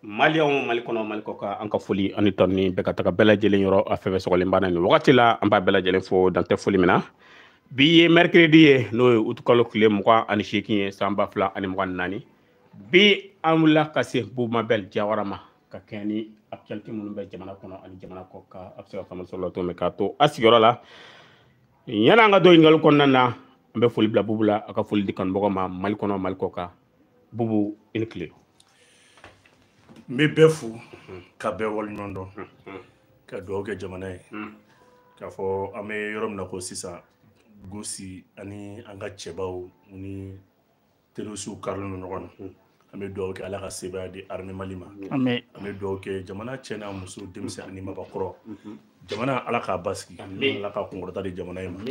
Maliyɛnw Mali kɔnɔ, Mali kɔ kan, an ka foli ani tɔni bɛɛ ka taga bɛɛ lajɛlen yɔrɔ. A fɛn fɛn sɔgɔlen banna nin wagati la, an b'a bɛɛ lajɛlen fo dantɛ foli min na. Bi ye mercredi ye, n'o ye utukalo tile 28 ye, san 2024. Bi an wulila ka se Bumabel Jawara ma ka kɛɲɛ ni actualité minnu bɛ jamana kɔnɔ ani jamana kɔ kan. A bɛ se ka faamu sɔrɔ cogo min k'a to a sigiyɔrɔ la. Yanni an ka don ɲininkali kɔnɔna na, an bɛ foli bila Bubu la, a ka foli di kanubagaw ma Mali kɔnɔ, Mali kɔ kan. Bubu, i ni tile. N bɛ bɛɛ fo ka bɛɛ waleɲuman dɔn, ka dugawu kɛ jamana ye, k'a fɔ an bɛ yɔrɔ min na ko sisan gosi ani an ka cɛbaw ni terrorisiw karilen don ɲɔgɔn na. An bɛ dugawu kɛ Ala ka sebaaya di armée Mali ma. Amen. An bɛ dugawu kɛ jamana cɛ n'a muso, denmisɛn ani mabakɔrɔ, jamana Ala k'a basigi, Ala ka kunkɔrɔta di jamana in ma,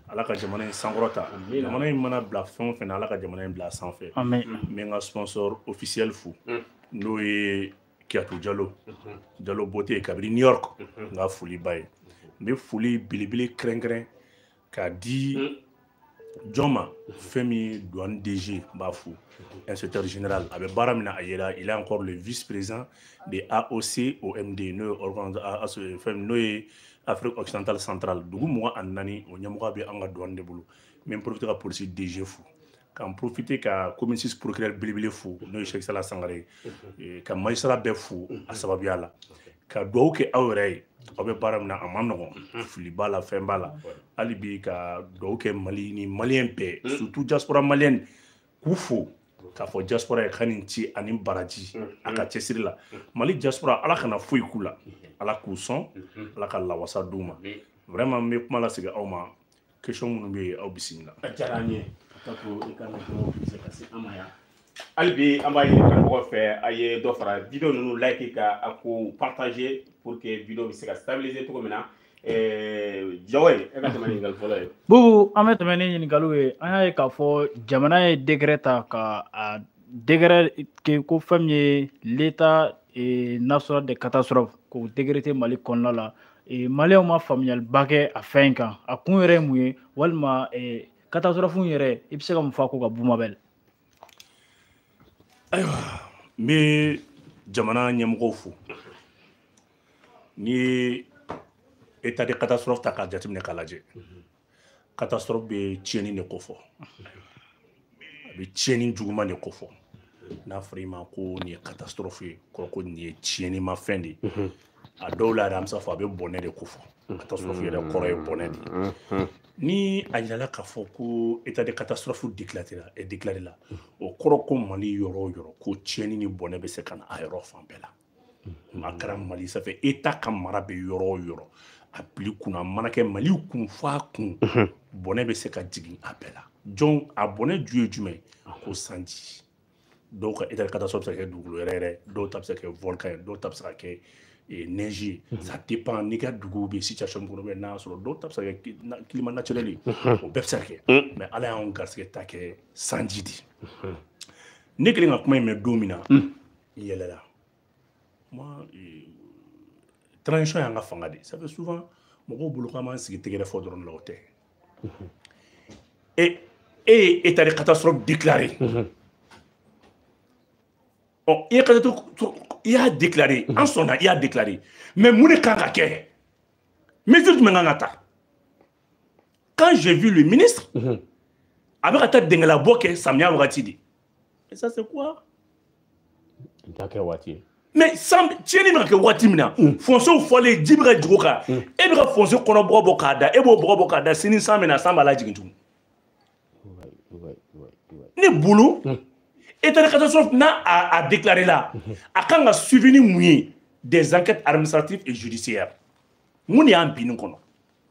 Ala ka jamana in sankɔrɔta, jamana in mana bila fɛn o fɛn na, Ala ka jamana in bila a sanfɛ. Amen. N bɛ n ka sponsor officiel fo, n'o ye Kiyatu Jalo, Jalo Beauté kabini New York, n ka foli b'a ye. N bɛ foli belebele kɛrɛnkɛrɛn k'a di jɔn ma? Fɛn min ye douane DG, n b'a fo, inspecteur général, a bɛ baara min na a yera. Il est encore le vice-président de AOC OMD, n'o ye organe fɛn n'o ye Afrique occidentale centrale, dugu 24, o ɲɛmɔgɔ bɛ an ka douane de bolo. N bɛ n profiter ka polisi DG fo, k'an profiter ka commune 6 procureur belebele fo, n'o ye Cheikh Salah Sangare ye, ka magistrat bɛɛ fo a sababuya la, ka dugawu kɛ aw yɛrɛ ye. Aw bɛ baara min na, a ma nɔgɔn, fili b'a la, fɛn b'a la. Hali bi ka dugawu kɛ Mali ni maliyɛn bɛɛ, surtout diaspora malienne, k'u fo k'a fɔ diaspora ye ka nin ci ani baraji a ka cɛsiri la. Mali diaspora, Ala kana foyi k'u la, Ala k'u sɔn, Ala ka lawasa d'u ma. Vraiment, n bɛ kuma lasegin aw ma, question minnu bɛ yen, aw bisimila. A diyara an ye ka to i ka nɛgɛjuru se ka se an ma yan. Hali bi an b'a ɲini karamɔgɔ fɛ, a ye dɔ fara vidéo ninnu like ka a ko partager pour que vidéo bɛ se ka stabiliser cogo min na. Jawo ye, e ka tɛmɛ ni ɲininkali fɔlɔ ye. Bubu, an bɛ tɛmɛ ni ɲininkaliw ye. An y'a ye k'a fɔ jamana ye décret ta ka a décret kɛ ko fɛn min ye l'état national de catastrophe, k'o décréter Mali kɔnɔna la. Maliyɛnw ma faamuyaliba kɛ a fɛn in kan. A kun yɛrɛ ye mun ye? Walima catastrophe yɛrɛ, i bɛ se ka mun fɔ a ko kan, Bumabel? Ayiwa, n bɛ jamana ɲɛmɔgɔw fo. N'i ye état de catastrophe ta k'a jateminɛ k'a lajɛ, catastrophe bɛ tiɲɛni de kofɔ, a bɛ tiɲɛni juguman de kofɔ. N'a fɔra i ma ko nin ye catastrophe ye, kɔrɔ ko nin ye tiɲɛnimafɛn de ye. A dɔw la yɛrɛ, an bɛ se k'a fɔ a bɛ bɔnɛ de kofɔ. Catastrophe yɛrɛ kɔrɔ ye bɔnɛ de ye. Ni a yirala k'a fɔ ko état de catastrophe déclaré la, o kɔrɔ ko Mali yɔrɔ o yɔrɔ, ko tiɲɛni ni bɔnɛ bɛ se ka na a yɔrɔ fan bɛɛ la. A kɛra Mali sanfɛ, état ka mara bɛ yɔrɔ o yɔrɔ, a bili kunna, a mana kɛ Mali kun f'a kun, bɔnɛ bɛ se ka jigin a bɛɛ la. Jɔn a bɔnɛ ju ye jumɛn ye? Ko sanji. Dɔw ka état de catastrophe bɛ se ka kɛ dugukolo yɛrɛ yɛrɛ, dɔw ta bɛ se ka kɛ volcan ye, dɔw ta bɛ se ka kɛ neige ye. Ça dépend n'i ka dugu bɛ situation min kɔnɔ, n'a sɔrɔ dɔw ta bɛ se ka kɛ climat naturel ye, o bɛɛ bɛ se ka kɛ. Mais Ala y'anw garisɛgɛ ta kɛ sanji de. Ne kɛlen ka kuma in mɛn don min na, n yɛlɛla. Moi, transition y'an ka fanga de ye. Ça fait souvent mɔgɔw bolo k'an b'an sigi tɛgɛrɛ fɔ dɔrɔn la, o tɛ. E ye état de catastrophe déclaré. Ɔ, i ye catastrophe, i y'a déclaré, an sɔnna, i y'a déclaré, mais mun de kan ka kɛ? Mesure jumɛn kan ka ta? Quand j'ai vu le ministre a bɛ ka taa dɛngɛlabɔ kɛ samiya wagati de, mais ça c'est quoi? N t'a kɛ waati ye. Mais san tiɲɛni bɛ ka kɛ waati min na, fonciers fɔlen, ji bɛ ka jigin o kan, e bɛ ka foncier kɔnɔ bɔgɔ bɔ k'a da, e b'o bɔgɔ bɔ k'a da, sini san bɛ na, san b'a lajigin tugun. Ne bolo, état de catastrophe n'a a déclaré la, a kan ka suivi ni mun ye? Des enquêtes administratives et judiciaires. Mun de y'an bin nin kɔnɔ?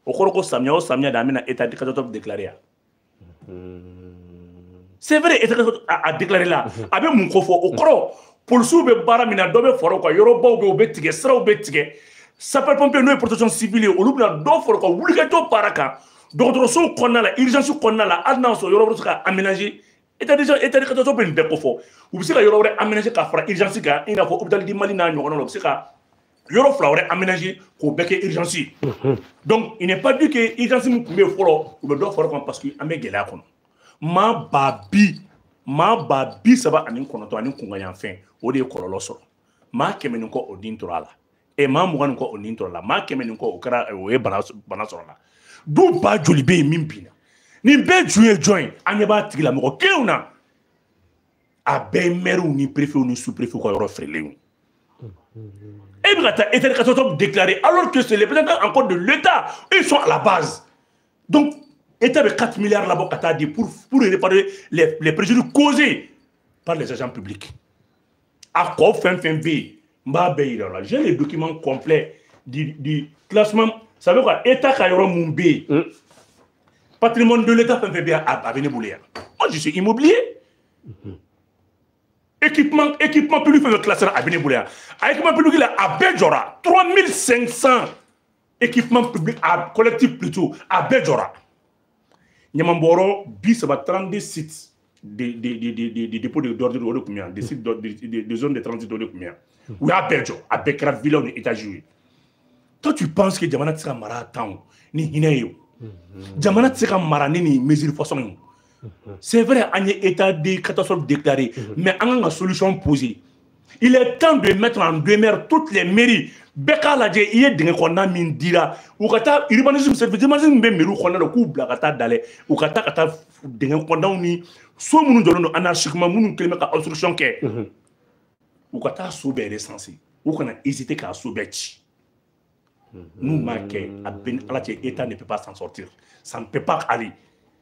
O kɔrɔ ko samiya o samiya de an bɛna état de catastrophe déclaré yan. C'est vrai, état de catastrophe a déclaré la, a bɛ mun ko fɔ? O kɔrɔ polisiw bɛ baara min na, dɔ bɛ fara o kan, yɔrɔbaw bɛ yen, o bɛ tigɛ, siraw bɛ tigɛ. Sapeur pompier, n'o ye protection civile ye, olu bɛna dɔ fara u ka wulikajɔ baara kan dɔgɔtɔrɔsow kɔnɔna la, urgence kɔnɔna la. Hali n'a sɔrɔ yɔrɔ wɛrɛ bɛ se ka aménager, état de catastrophe bɛ nin bɛɛ kofɔ. U bɛ se ka yɔrɔ wɛrɛ aménager ka fara urgence kan, i n'a fɔ hôpital du Mali n'a ɲɔgɔnnaw la, u bɛ se ka yɔrɔ fila wɛrɛ aménager k'o bɛɛ kɛ urgence ye. Donc il n'est pas dit que urgence min tun bɛ yen fɔlɔ, u bɛ dɔ fara o kan, parce que an bɛ gɛlɛya kɔnɔ. Maa ba bi Maa 39 ani kunkanyanfɛn o de ye kɔlɔlɔ sɔrɔ. Maa 100 ni kɔ o den tora a la. E maa 20 ni kɔ o nin tora a la. Maa 100 ni kɔ o kɛra o ye bana sɔrɔ a la. Du ba joli bɛ yen min binna. Nin bɛɛ ju ye jɔn ye? An ɲɛ b'a tigilamɔgɔ kelenw na. A bɛɛ ye maires ni préfets ni sous-préfets ka yɔrɔ feerelenw. E bɛ ka taa état de catastrophe déclaré alors que c'est les représentants encore de l'État. Ils sont à la base. Donc, l'État avait 4 milliards là-bas pour réparer les préjudices causés par les agents publics. À quoi fin B, j'ai les documents complets du classement. Ça veut dire État ka yɔrɔ B, patrimoine de l'État fin B a Bouléa. Moi, je suis immobilier. Équipement public fait classé à Bouléa. Équipement public là à Béjora, 3500 équipements publics à collectif plutôt à Béjora. Nyamamboro, bis va 32 sites de dépôts d'ordre de combien, des sites de zones de transit de combien. Ou à Béjora, à Bekra-Villa, aux États-Unis. Toi, tu penses que Jamana tse ka mara tan ni hinɛ ye o. Jamana tse ka mara ni mesure façon ye. C'est vrai, an ye état de catastrophe déclaré, mais an kan ka solution poser. Il est temps de mettre en demeure toutes les mairies. Bɛɛ k'a lajɛ i ye dingɛ kɔnɔna min dira u ka taa urbanisme service urbanisme bɛ mairie kɔnɔna la k'u bila ka taa dalɛ u ka taa ka taa dingɛ kɔnɔnaw ni so minnu jɔlen don anarchiquement minnu kɛlen bɛ ka obstruction kɛ u ka taa so bɛɛ recenser u kana hésiter k'a so bɛɛ ci. N'u m'a kɛ a bɛ ni Ala cɛ, État ne peut pas s'en sortir, ça ne peut pas aller.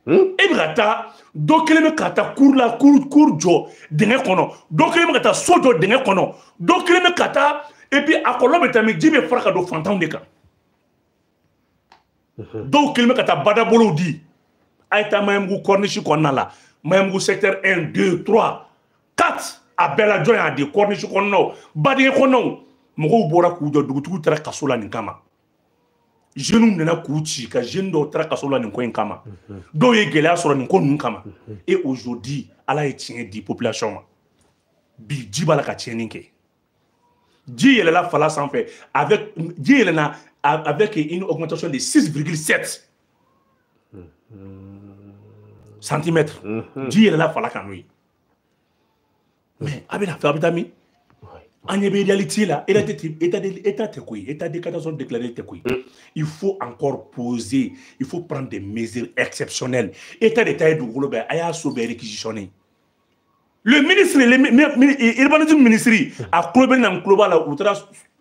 E bɛ ka taa dɔ kelen bɛ ka taa cour la cour jɔ dingɛ kɔnɔ, dɔ kelen bɛ ka taa so jɔ dingɛ kɔnɔ, dɔ kelen bɛ ka taa. Et puis a kɔlɔlɔ bɛ taa min, ji bɛ fara ka don fantanw de kan. Dɔw kelen bɛ ka taa badabolow di. A ye taa Maɲanbugu corniche kɔnɔna la, Maɲanbugu secteur 1, 2, 3, 4 a bɛɛ la jɔn y'a di corniche kɔnɔnaw, badingɛ kɔnɔnaw. Mɔgɔw bɔra k'u jɔ, dugutigiw taara kaso la nin kama. Jeunes nana k'u ci ka jeunes dɔw taara kaso la nin ko in kama. Dɔw ye gɛlɛya sɔrɔ nin ko ninnu kama. Et aujourd'hui, Ala ye tiɲɛ di population ma. Bi ji b'a la ka tiɲɛni kɛ. Ji yɛlɛla fala sanfɛ avec ji yɛlɛna avec une augmentation de 6,7 centimètres. Ji yɛlɛla fala kan n'o ye. Mais a bɛna fɛ a bɛ taa min? An ɲɛ bɛ réalité la, état tɛ koyi, état de catastrophe déclaré tɛ koyi. Il faut encore poser, il faut prendre des mesures exceptionnelles. État de ta ye dugukolo bɛɛ, a y'a so bɛɛ réquisitionner. Le ministre, l'urbanisme ministre, a kulo bɛ na n kulo b'a la, u taara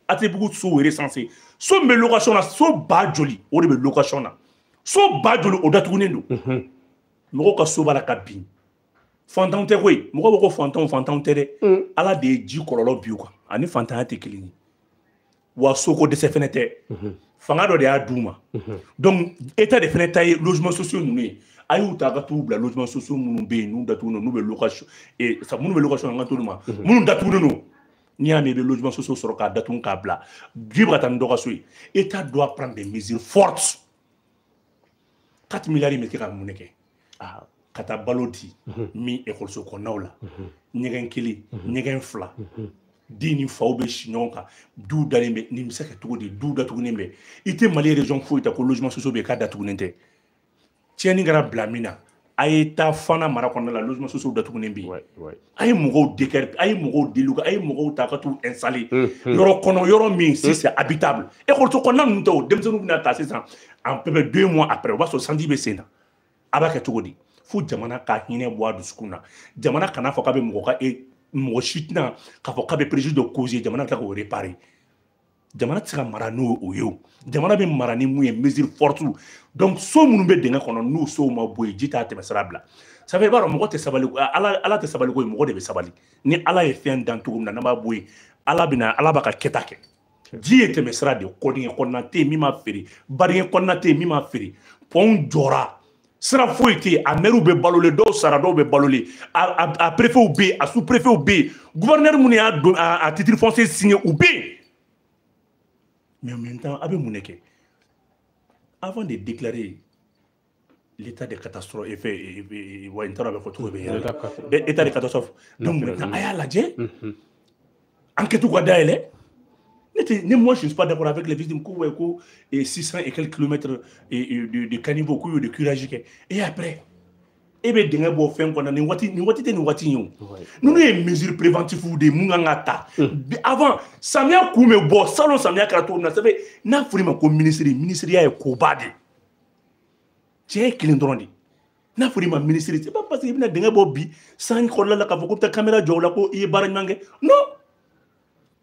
ATBugu so recensé. So min bɛ location na, so ba joli, o de bɛ location na. So ba joli, o datugunen don. Mɔgɔw ka so b'a la ka bin. Fantanw tɛ koyi, mɔgɔw bɛ ko fantanw, fantanw tɛ dɛ. Ala de ye ji kɔlɔlɔ bi u kan, ani fantanya tɛ kelen ye. Wa soko dɛsɛ fɛnɛ tɛ. Fanga dɔ de y'a d'u ma. Donc état de fɛnɛ ta ye logement sociaux ninnu ye. A y'u ta ka t'u bila logement sociaux minnu bɛ yen n'u datugunen don, n'u bɛ location minnu bɛ location an ka t'olu ma. Minnu datugunen don, n'i y'a mɛn i bɛ logement sociaux sɔrɔ k'a datugu k'a bila, ji bɛ ka taa ni dɔ ka so ye. État doit prendre des mesures fortes. 4 milliards in bɛ kɛ ka mun de kɛ? Ka taa balo di min ekɔliso kɔnɔnaw la, ɲɛgɛn kelen, ɲɛgɛn fila, den ni faw bɛ si ɲɔgɔn kan, duw dalen bɛ, nin bɛ se ka kɛ cogo di? Duw datugunen bɛ. I tɛ Mali région foyi ta ko logement sociaux bɛ yen k'a datugunen tɛ. Tiɲɛni kɛra bila min na, a ye taa Fana mara kɔnɔna la, logement sociaux datugunen bɛ yen. A ye mɔgɔw décaire, a ye mɔgɔw déloger, a ye mɔgɔw ta ka t'u installer yɔrɔ kɔnɔ, yɔrɔ min si c'est habitable. Ekɔliso kɔnɔna ninnu tɛ o, denmisɛnninw bɛna ta sisan en peu près 2 mois après, o b'a sɔrɔ sanji bɛ sen na. A b'a kɛ cogo di? Fo jamana ka hinɛ bɔ a dusukun na. Jamana kana fɔ k'a bɛ mɔgɔ ka mɔgɔ si tɛna k'a fɔ k'a bɛ préjudice dɔ causer, jamana bɛ tila k'o réparer. Jamana tɛ se ka mara n'o o ye o. Jamana bɛ mara ni mun ye? Mesure forte. Donc so minnu bɛ dingɛ kɔnɔ n'u sow ma bɔ yen, ji t'a tɛmɛ sira bila. Ça fait i b'a dɔn mɔgɔ tɛ sabali, Ala tɛ sabali ko ye, mɔgɔ de bɛ sabali. Ni Ala ye fɛn dan cogo min na, n'an b'a bɔ yen, Ala bɛna, Ala b'a ka kɛta kɛ. Ji ye tɛmɛ sira de ye, kɔdingɛ kɔnɔna tɛ yen min ma feere, badingɛ kɔnɔna tɛ yen min ma feere. Pɔnw jɔra, sira foyi tɛ yen, a maires bɛ balolen, dɔw sara, dɔw bɛ balolen, a préfets bɛ yen, a sous-préfets bɛ yen, gouverneur minnu y'a don a titre foncier signé u bɛ yen. Mais en même temps, a bɛ mun de kɛ? Avant de déclarer l'état de catastrophe, wa n taara bɛ fɔ cogo bɛ yɛrɛ, état de catastrophe. Donc maintenant, a y'a lajɛ, enquête ka dayɛlɛ. Ne, moi, je ne suis pas d'accord avec les victimes. Ko, 600 et quelques kilomètres de caniveau, de curage. Et après, E bɛ dingɛ bɔ fɛn kɔnɔ nin waati nin waati tɛ nin waati ye o. Ninnu ye mesure préventive de ye mun kan ka ta avant samiya kun bɛ bɔ salon samiya kɛra cogo min na. Ça fait n'a fɔra i ma ko ministre, ministériya ye koba de ye. Cɛ ye kelen dɔrɔn de. N'a fɔra i ma ministre, c'est pas parce que i bɛna dingɛ bɔ bi san kɔrɔla la k'a fɔ ko bɛ taa caméra jɔ o la ko i ye baara ɲuman kɛ. Non,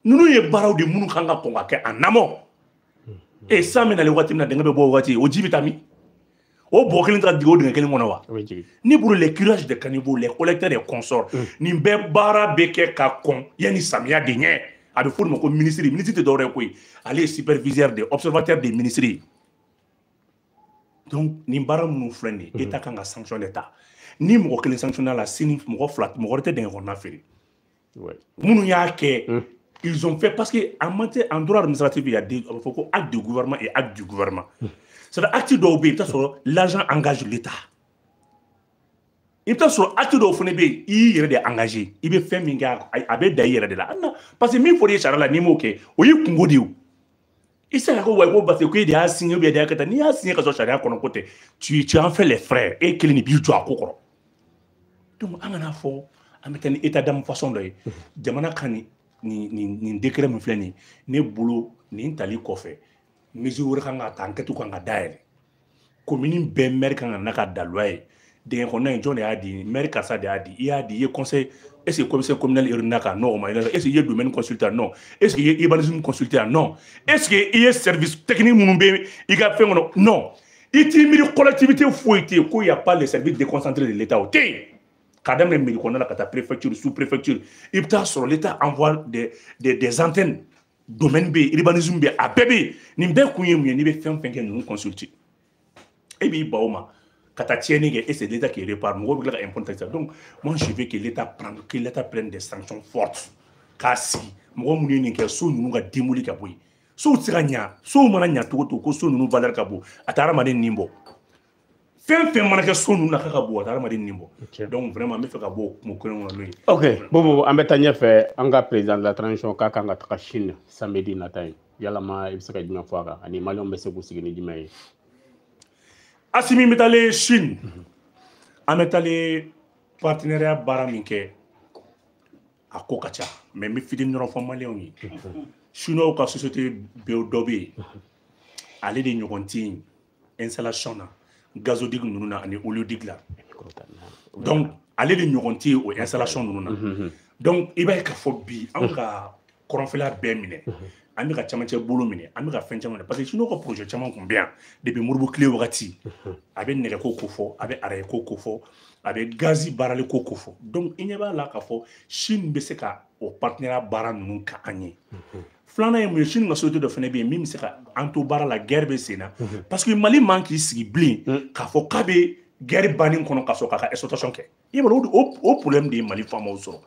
ninnu ye baaraw de minnu kan ka kɔn ka kɛ en amont. Et san bɛ nalen waati min na dingɛ bɛ bɔ o waati, o ji bɛ taa min? O bɔgɔ kelen taara jigin o dingɛ kelen kɔnɔ wa? Ne bolo les curages de caniveaux, les collecteurs des consorts, nin bɛɛ baara bɛ kɛ ka kɔn yanni samiya de ɲɛ. A bɛ f'o de ma ko ministre. Ministre tɛ dɔwɛrɛ ye koyi, ale ye superviseur de observateur des ministres ye. Donc nin baara minnu filɛ nin ye, État kan ka sanction de ta. Ni mɔgɔ kelen sanctionné la, sini mɔgɔ fila, mɔgɔ wɛrɛ tɛ dingɛ kɔnɔna feere. Minnu y'a kɛ, ils ont fait parce que en matière en droit administratif, il y a des, a bɛ fɔ ko acte de gouvernement et acte du gouvernement. C'est-à-dire acte dɔw bɛ yen, i bɛ taa sɔrɔ l'agent engage l'État. I bɛ taa sɔrɔ acte dɔw fana bɛ yen, i y'i yɛrɛ de engagé, i bɛ fɛn min kɛ, a bɛ da i yɛrɛ de la. Parce que min fɔra i ye sariya la, n'i m'o kɛ, o y'i kungo de ye o. I tɛ se ka ko wa ko parce que ko e de y'a signé ou bien de y'a kɛ tan. N'i y'a signé ka sɔrɔ sariya kɔnɔ ko tɛ, tu en fais les frais, e kelen de b'i jɔ a ko kɔrɔ. Donc an kana fɔ an bɛ taa ni état d'âme façon dɔ ye. Jamana ka nin nin nin décret min filɛ nin ye, ne bolo nin tali kɔfɛ, mesure wɛrɛ kan ka ta, enquête kan ka dayɛlɛ. Commune bɛɛ maire kan ka na ka da loi ye. Dingɛ kɔnɔna in, jɔn de y'a di? Maire karisa de y'a di. I y'a di, i ye conseil, est ce que commissaire communal réunir kan? Non, o ma. Est ce que i ye domaine consulté? Non. Est ce que i ye urbanisme consulté? Non. Est ce que i ye service technique minnu bɛ i ka fɛn kɔnɔ? Non. I t'i miiri collectivité foyi tɛ yen ko y a pas les services déconcentrés de l'État, o tɛ yen. K'a daminɛ mairie kɔnɔna la ka taa préfecture, sous préfecture, i bɛ taa sɔrɔ l'État envoie des antennes. Domaine bɛ yen, urbanisme bɛ yen, a bɛɛ bɛ yen. Nin bɛɛ kun ye mun ye? N'i bɛ fɛn fɛn kɛ, ninnu consulter. E b'i ban o ma ka taa tiɲɛni kɛ, et c'est l'État qui répare. Mɔgɔw bɛ tila ka impôt taxe. Donc moi je veux que l'État prenne des sanctions fortes k'a sigi mɔgɔ minnu ye nin kɛ, so ninnu ka démoli ka bɔ yen. Sow tɛ se ka ɲa, sow mana ɲa cogo o cogo ko so ninnu valeur ka bon, a tɛ hadamaden nin bɔ. Fɛn fɛn mana kɛ so ninnu na k'a ka bon, a tɛ hadamaden nin bɔ. Donc vraiment n bɛ fɛ ka bɔ o kuma kelen kɔnɔ n'o ye. Ok, Bobo, an bɛ taa ɲɛfɛ. An ka président de la transition k'a kan ka taga Chine samedi nata ye. Yalama i bɛ se ka jumɛn fɔ a kan ani maliyɛnw bɛ se k'u sigi ni jumɛn ye? Assimi bɛ taalen Chine, an bɛ taalen partenariat baara min kɛ, a ko ka ca, mais n bɛ fitinin dɔrɔn fɔ maliyɛnw ye. Chinois ka société dɔ bɛ yen, ale de ɲɔgɔn tɛ yen installation na, gazoduc ninnu na ani oléoduc la. Donc ale de ɲɔgɔn tɛ yen o installation ninnu na. Donc i b'a ye k'a fɔ bi anw ka kɔrɔnfɛla bɛɛ minɛ, an bɛ ka camancɛ bolo minɛ, an bɛ ka fɛn caman minɛ, parce que chinois ka projet caman kun bɛ yan depuis Modibo tile wagati. A bɛ nɛgɛko ko fɔ, a bɛ araye ko ko fɔ, a bɛ gazi baarali ko ko fɔ. Donc i ɲɛ b'a la k'a fɔ Chine bɛ se ka o partenariat baara ninnu ka an ye. Filanan ye mun ye? Chine ka société dɔ fana bɛ yen min bɛ se ka an to baara la, guerre bɛ sen na, parce que Mali man k'i sigi bilen k'a fɔ k'a bɛ guerre banni kɔnɔ ka sɔrɔ k'a ka exploitation kɛ. I b'a dɔn o problème de ye Mali faamaw sɔrɔ.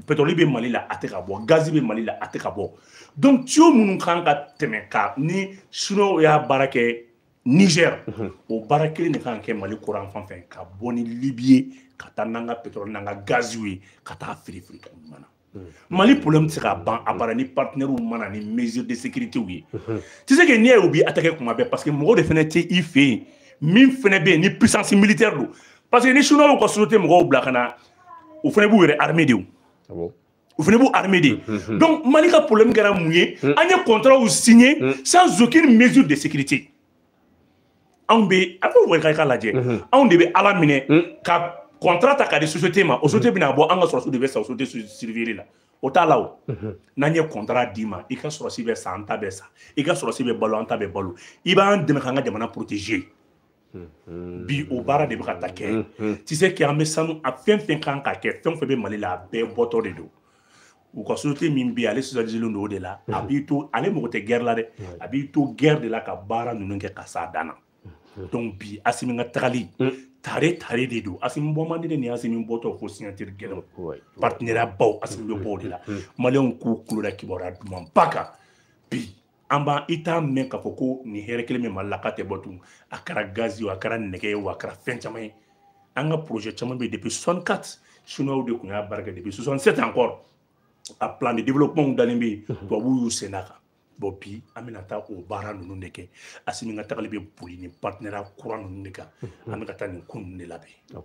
Pétrole bɛ Mali la, a tɛ ka bɔ. Gazi bɛ Mali la, a tɛ ka bɔ. Donc tuyau minnu kan ka tɛmɛ ka ni chinois y'a baara kɛ Niger, o baara kelen de kan ka kɛ Mali courant fan fɛ, ka bɔ ni Libye ye ka taa n'an ka pétrole n'an ka gaziw ye ka taa feere feere cogo ɲuman na. Mali problème tɛ se ka ban a bara ni partenaires ma na ni mesure de sécurité ye. Tu sais que n'i y'a ye u b'i attaquer kuma bɛɛ, parce que mɔgɔw de fana tɛ i fɛ yen min fana bɛ yen ni puissance militaire don. Parce que ni chinois ka société mɔgɔw bila ka na, u fana b'u yɛrɛ armée de o, u fana b'u armée de. Donc Mali ka problème kɛra mun ye? An ye contrat signé sans aucune mesure de sécurité. Anw bɛ a b'o wari k'a lajɛ, anw de bɛ Ala minɛ ka contrat ta k'a di société ma, o société bɛna bɔ, an ka sɔrɔsiw de bɛ sa o société surveiller la. O t'a la o. N'an ye contrat d'i ma, i ka sɔrɔsi bɛ sa, an ta bɛ sa, i ka sɔrɔsi bɛ balo, an ta bɛ balo, i b'an dɛmɛ k'an ka jamana protéger. Bi o baara de bɛ ka taa kɛ. Tu sais que an bɛ sanu a fɛn fɛn kan ka kɛ, fɛn fɛn bɛ Mali la, a bɛɛ bɔtɔ de don. U ka société min bɛ yen, ale spécialisé don o de la. A b'i to, ale mago tɛ guerre la dɛ, a b'i to guerre de la ka baara ninnu kɛ ka s'a dan na. Donc bi Assimi ka tagali tare tare de don. Assimi bɔ man di ne ni Assimi bɔtɔ fo signature gɛlɛnw partenariat baw, Assimi bɛ bɔ o de la. Maliyɛnw k'u kulo da kibaruya dumanba kan bi. An b'an i t'a mɛn k'a fɔ ko nin hɛrɛ kelen bɛ Mali la k'a tɛ bɔ tun. A kɛra gazi ye o, a kɛra nɛgɛ ye o, a kɛra fɛn caman ye. An ka projet caman bɛ yen depuis 64, chinois de tun y'a baara kɛ, depuis 67 encore a plan de développement dalen bɛ yen, tubabuw y'u sen d'a kan. Bon bi an bɛna taa o baara ninnu de kɛ. Assimi ka tagali bɛ boli ni partenariat kura ninnu de kan. An bɛ ka taa nin ko ninnu de labɛn.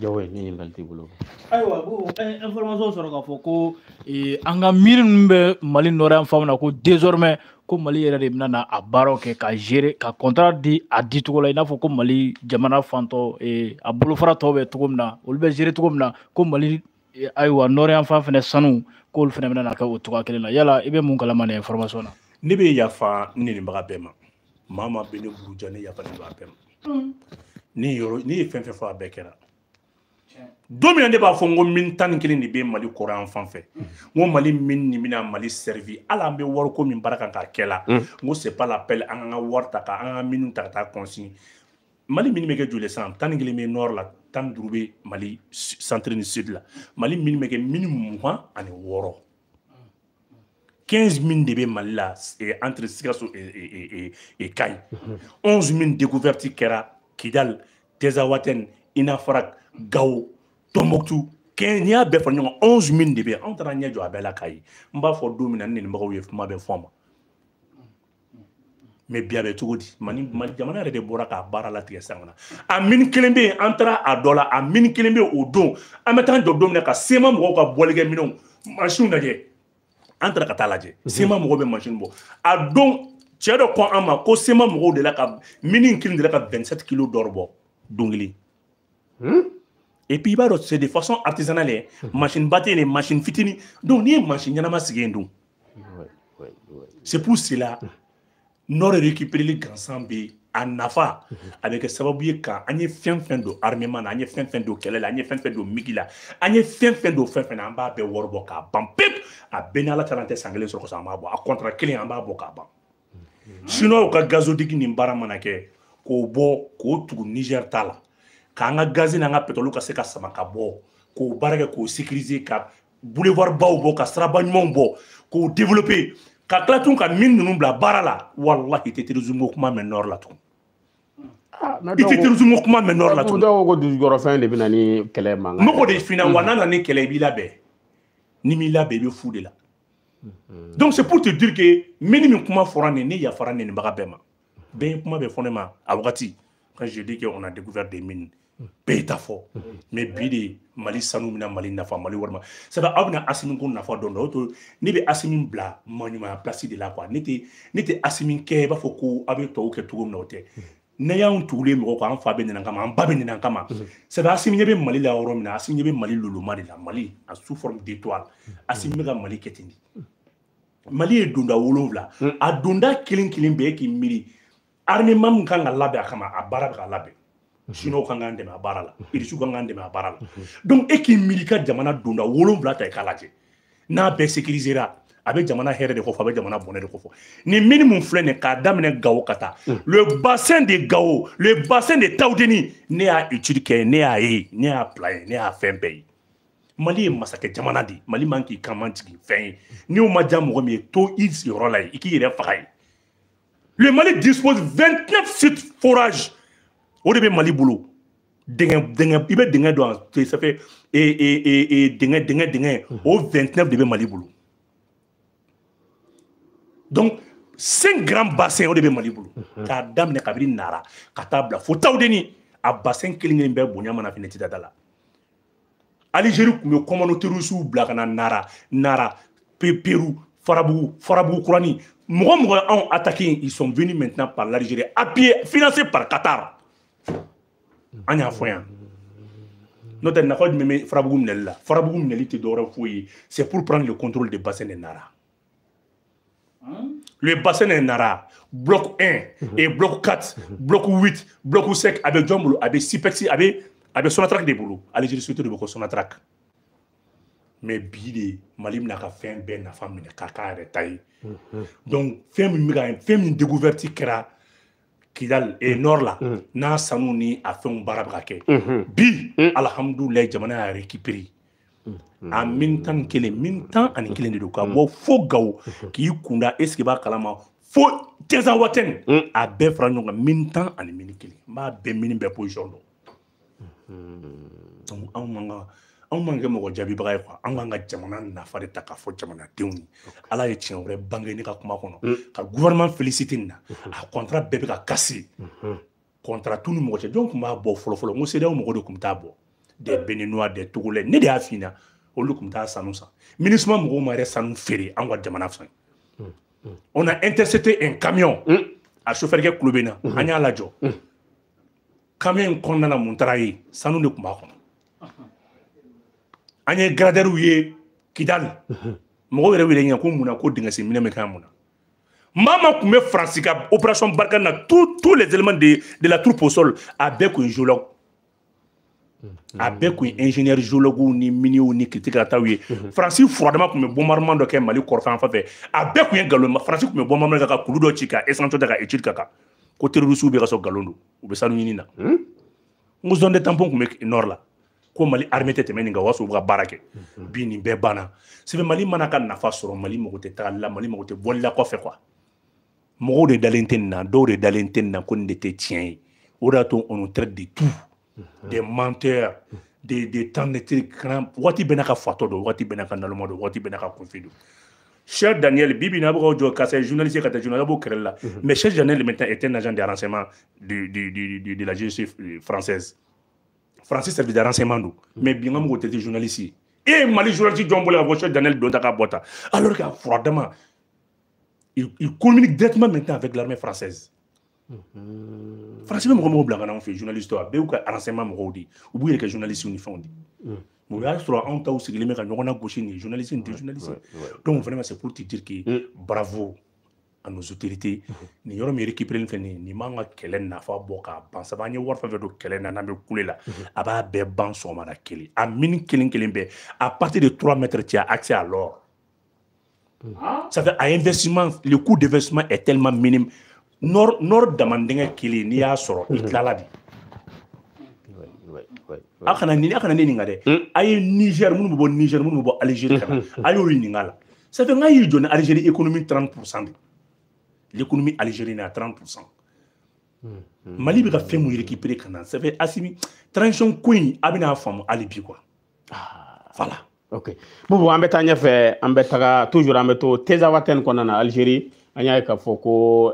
Jawo ni ɲininkali t'i bolo. Ayiwa, ko information sɔrɔ k'a fɔ ko an ka miiri ninnu bɛ Mali nord yan fan na, ko désormais ko Mali yɛrɛ de bɛna na a baaraw kɛ ka gérer, ka contrat di a dicogo la, i n'a fɔ ko Mali jamana fantɔ a bolofara tɔw bɛ cogo min na, olu bɛ gérer cogo min na, ko Mali ayiwa nord yan fan fɛnɛ sanu k'olu fɛnɛ bɛna na kɛ o cogoya kelen na. Yala i bɛ mun kalama nin information na? Ne bɛ yafa n nenibaga bɛɛ ma. Maa maa bɛ ne buruja, ne yafalen don a bɛɛ ma. Ni yɔrɔ ne ye fɛn fɛn fɔ, a bɛɛ kɛra. Don min na ne b'a fɔ n ko mine 11 de bɛ Mali kɔrɔ yan fan fɛ, n ko Mali mine nin bɛna Mali servi, hali an bɛ wariko min baara kan k'a kɛ la, n ko c'est pas la peine an ka wari ta ka an ka mine ta ka taa consigne. Mali mine bɛ kɛ joli sisan? 11 bɛ nord la, 15 bɛ Mali centre ni sud la. Mali mine bɛ kɛ mine 26. 15 mines de bɛ Mali la entre Sikaso et Kayes. 11 mines découvertes kɛra Kidal, Tezawaten, Inafarak, Gao, Tombouctou. N'i y'a bɛɛ fara ɲɔgɔn kan, 11 mines de bɛ yen. Anw taara ɲɛ jɔ a bɛɛ la Kayi. N b'a fɔ don min na, n nenibagaw ye kuma bɛɛ fɔ n ma. Mais bi a bɛ cogo di? Mali jamana yɛrɛ de bɔra k'a baara latigɛ sisan ka na. A mine kelen bɛ yen, an taara a dɔ la, a mine kelen bɛ yen o don. An bɛ taa jɔ don min na ka SEMA mɔgɔw ka bɔlikɛminɛnw, mansinw lajɛ. An taara ka taa lajɛ. SEMA mɔgɔw bɛ mansin bɔ. A don cɛ dɔ ko an ma ko SEMA mɔgɔw de la ka mine kelen de la ka 27 kilos d'or bɔ don kelen. Et puis i b'a dɔn, c'est de façon artisanale ye. Machine ba tɛ yen, machine fitinin. Donc n'i ye machine ɲɛnama sigi yen dun. C'est pour cela nord récupéreli gansan bɛ a nafa, a bɛ kɛ sababu ye ka an ye fɛn fɛn don armement na, an ye fɛn fɛn don kɛlɛ la, an ye fɛn fɛn don migi la, an ye fɛn fɛn don fɛn fɛn na, an b'a bɛɛ wari bɔ k'a ban pewu. A bɛɛ ni Ala ta, an tɛ san kelen sɔrɔ kosɔn, an b'a bɔ a contrat kelen, an b'a bɔ k'a ban. Chinois ka gazoduc nin baara mana kɛ k'o bɔ k'o tugu Niger ta la, k'an ka gazi n'an ka pétrole ka se ka sama ka bɔ, k'o baara kɛ k'o sécuriser, ka boulevard baw bɔ, ka siraba ɲumanw bɔ, k'o développer, ka tila tun ka mine ninnu bila baara la. Walahi, i tɛ terrorisme ko kuma mɛn nord la tugun. I tɛ terrorisme ko kuma mɛn nord la tugun. Dɔw ko dugujukɔrɔfɛn de bɛ na ni kɛlɛ mankan. N bɛ k'o de f'i ɲɛna wa, n'a nana ni kɛlɛ, i b'i labɛn. N'i m'i labɛn, i bɛ fu de la. Donc c'est pour te dire que mine min kuma fɔra nin, ne yafara nenibaga bɛɛ ma. Bɛɛ ye kuma bɛɛ fɔ ne ma a wagati. Quand je dis qu'on a découvert des mines, bɛɛ y'i ta fɔ. Mais bi de Mali sanu bɛna Mali nafa, Mali wari ma. C'est à dire aw bɛna Asimi ko nafa dɔn dɔn. O to ne bɛ Asimi bila maɲumanya place de la quoi. Ne tɛ Asimi kɛ i b'a fɔ ko aw bɛ tɔw kɛ cogo min na, o tɛ. Ne y'anw tugulen mɔgɔ kɔ, an fa bɛ nɛnɛ kama, an ba bɛ nɛnɛ kama. C'est à dire Asimi ɲɛ bɛ Mali la yɔrɔ min na, Asimi ɲɛ bɛ Mali loloma de la, Mali a sous forme d'étoile. Asimi bɛ ka Mali kɛ ten de. Mali ye donda 7. A donda kelen kelen bɛɛ k'i miiri. Armement min kan ka labɛn a kama, a baara bɛ ka labɛn. Chinois kan k'an dɛmɛ a baara la, Irisiw kan k'an dɛmɛ a baara la. Donc e k'i miiri ka jamana donda 7 ta i k'a lajɛ. N'a bɛɛ sécurisera, a bɛ jamana hɛrɛ de kɔfɛ, a bɛ jamana bɔnɛ de kɔfɛ. Nin mine mun filɛ nin k'a daminɛ Gao ka taa. Le bassin de Gao, le bassin de Taoudeni, ne y'a étude kɛ, ne y'a ye, ne y'a plan ye, ne y'a fɛn bɛɛ ye. Mali ye masakɛ jamana de ye. Mali man k'i kan man jigin fɛn ye. N'i ma diya mɔgɔ min ye, to i sigiyɔrɔ la yen, i k'i yɛrɛ faga yen. Le Mali dispose 29 sites forages. O de bɛ Mali bolo. Dingɛ, dingɛ, i bɛ dingɛ dɔn, ça fait dingɛ, dingɛ, dingɛ. O 29 de bɛ Mali bolo. Donc 5 grands bassins o de bɛ Mali bolo. K'a daminɛ kabini Nara ka taa bila fo Tawudeni, a bassin kelen kelen bɛɛ bonya mana fɛnɛ tɛ da la. Algérie tun bɛ commando terroriste bila ka na Nara, Nara, Pérou, Farabougou, Farabougou Kurani. Mɔgɔ mɔgɔ anw attaqué, ils sont venus maintenant par l'Algérie, appuyés, financés par Qatar. An y'a fɔ yan. N'o tɛ, nafa jumɛn bɛ Farabugu minɛli la? Farabugu minɛli tɛ dɔwɛrɛ foyi ye, c'est pour prendre le contrôle du bassin de Nara. Le bassin de Nara, bloc 1 et bloc 4, bloc 8, bloc 5, a bɛ jɔn bolo? A bɛ SIPEX, a bɛ Sonatrach de bolo. Algérie surtout de bɛ ko Sonatrach. Mais bi de Mali bɛna ka fɛn bɛɛ nafa minɛ k'a k'a yɛrɛ ta ye. Donc fɛn min bɛ ka fɛn min découverte kɛra Kidal et nord la, n'a sanu ni a fɛnw baara bɛ ka kɛ. Bi alhamdulilayi, jamana y'a récupéré. A mine 11, mine 11 de don, ka bɔ fo Gao k'i kunda, est ce que i b'a kalama fo Tezawaten, a bɛɛ fara ɲɔgɔn kan, mine 10 ani mine 1. N b'a bɛɛ mine bɛɛ position dɔn. Donc anw man ka anw man kɛ mɔgɔ jaabibaga ye quoi. An k'an ka jamana nafa de ta k'a fɔ jamanadenw ye. Ala ye tiɲɛ wɛrɛ bange ne ka kuma kɔnɔ ka gouvernement féliciter nin na. A contrat bɛɛ bɛ ka casser. Contrat t'u ni mɔgɔ cɛ. Jɔn tun b'a bɔ fɔlɔ fɔlɔ? N ko CEDEAO mɔgɔ de tun bɛ taa bɔ. des Béninois, des Togolais. Ne de y'a f'i ɲɛna, olu tun bɛ taa sanu san. MINUSMA mɔgɔw ma yɛrɛ sanu feere an ka jamana fɛ. On a intercepté un camion. A chauffeur kɛ kulo bɛ n na, an y'a lajɔ. Camion in kɔnɔna la, mun taara ye? Sanu de tun b'a kɔnɔ. An ye gradɛriw ye Kidali. Mɔgɔw yɛrɛ wele ɲɛ ko mun na ko dingɛsen minɛ bɛ kɛ mun na. Maa maa tun bɛ Faransi ka opération Barkhane na, tous les éléments de la troupe au sol, a bɛɛ kun ye géologue. A bɛɛ kun ye ingénieur géologue ni miniers ni kiritigɛlataw ye. Faransi furadama tun bɛ bombardement dɔ kɛ Mali kɔrɔfɛ fan fɛ. A bɛɛ kun ye nkalon ye. Faransi tun bɛ bombardement kɛ ka kulu dɔ ci ka échantillon ta ka étude ka kan. Ko terroristes bɛ ka sɔrɔ nkalon don. U bɛ sanu ɲini na. N ko zone de tampon tun bɛ nord la. Ko Mali armée tɛ tɛmɛ nin kan, o y'a sɔrɔ u bɛ ka baara kɛ. Bi nin bɛɛ banna. C'est Mali mana ka nafa sɔrɔ, Mali mago tɛ tagali la, Mali mago tɛ bɔli la kɔfɛ quoi. Mɔgɔw de dalen tɛ nin na, dɔw de dalen tɛ nin na ko nin de tɛ tiɲɛ ye. O de y'a to on nous traite de tout. Des menteurs, des temps de trucs. Waati bɛɛ n'a ka fatɔ don, waati bɛɛ n'a ka naloma don, waati bɛɛ n'a ka kunfin don. Cheikh Daniel, bibi n'a bɛ ka jɔ ka se journaliste ka taa journaliste b'o kɛlɛ la. Mais Cheikh Daniel maintenant est un agent de renseignement de la justice française. Français service de renseignement don. Mais bi n ka mɔgɔw tɛ journaliste ye. E ye Mali journaliste jɔn bolo ka fɔ Cheikh Daniel don ta ka bɔ ta. Alors qu'à furadama, il communique directement maintenant avec l'armée française. Français bɛ mɔgɔ mɔgɔ bila ka na anw fɛ journaliste a bɛɛ y'u ka renseignement mɔgɔw de ye. U b'u yɛrɛ kɛ journaliste ni fɛnw de. Mais o y'a sɔrɔ anw taw sigilen bɛ ka ɲɔgɔn lagosi nin ye journaliste nin tɛ journaliste. Donc vraiment c'est pour te dire que bravo à nos autorités. Nin yɔrɔ min récupéré filɛ nin ye, nin m'an ka kɛlɛ nafa bɔ k'a ban. Sabu an ye wari fɛn fɛn don kɛlɛ na n'an bɛ kule la, a b'a bɛɛ ban sɔgɔmada kelen. A mine kelen kelen bɛɛ, à partir de 3 mètres tu as accès à l'or. Ça fait un investissement, le coût d'investissement est tellement minime. Nord damandingɛ kelen n'i y'a sɔrɔ i tilala de. A kana ne ɲininka dɛ. A ye Niger minnu bɛ bɔ Niger minnu bɛ bɔ Algérie ka na, a y'o ɲininka la. Ça fait n k'a y'i jɔ ni Algérie économie 30% de. L'économie algérienne est à 30%. Mali bɛ ka fɛn mun récupérer ka na, ça fait Assimi transition ko in a bɛna faamu hali bi quoi. Voilà. Ok. Bon, an bɛ taa ɲɛfɛ, an bɛ taga toujours an bɛ to Tezawaten kɔnɔna na Algérie. An y'a ye k'a fɔ ko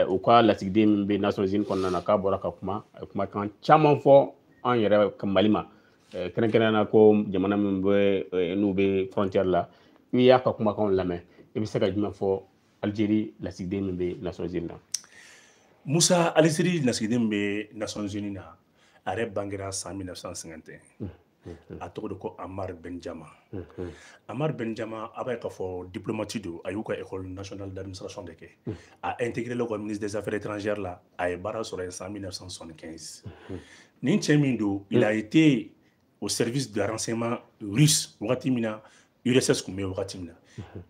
u ka lasigiden min bɛ Nations Unies kɔnɔna na k'a bɔra ka kuma, a ye kumakan caman fɔ an yɛrɛ ka Mali ma. Kɛrɛnkɛrɛnnenya la ko jamana min bɛ n'u bɛ frontière la, i y'a ka kumakanw lamɛn, i bɛ se ka jumɛn fɔ Algérie lasigiden min bɛ Nations Unies na? Musa, Algérie lasigiden min bɛ Nations Unies na, a yɛrɛ bangera san 1951. A tɔgɔ de ko Amar Benjama. Amar Benjama, a b'a ye k'a fɔ diplomate don, a y'u ka école nationale d'administration de kɛ. A intégré le ka ministre des affaires étrangères la, a ye baara sɔrɔ yen san 1975. Nin cɛ min don, il a été au service de renseignement russe wagati min na URSS tun bɛ yen wagati min na.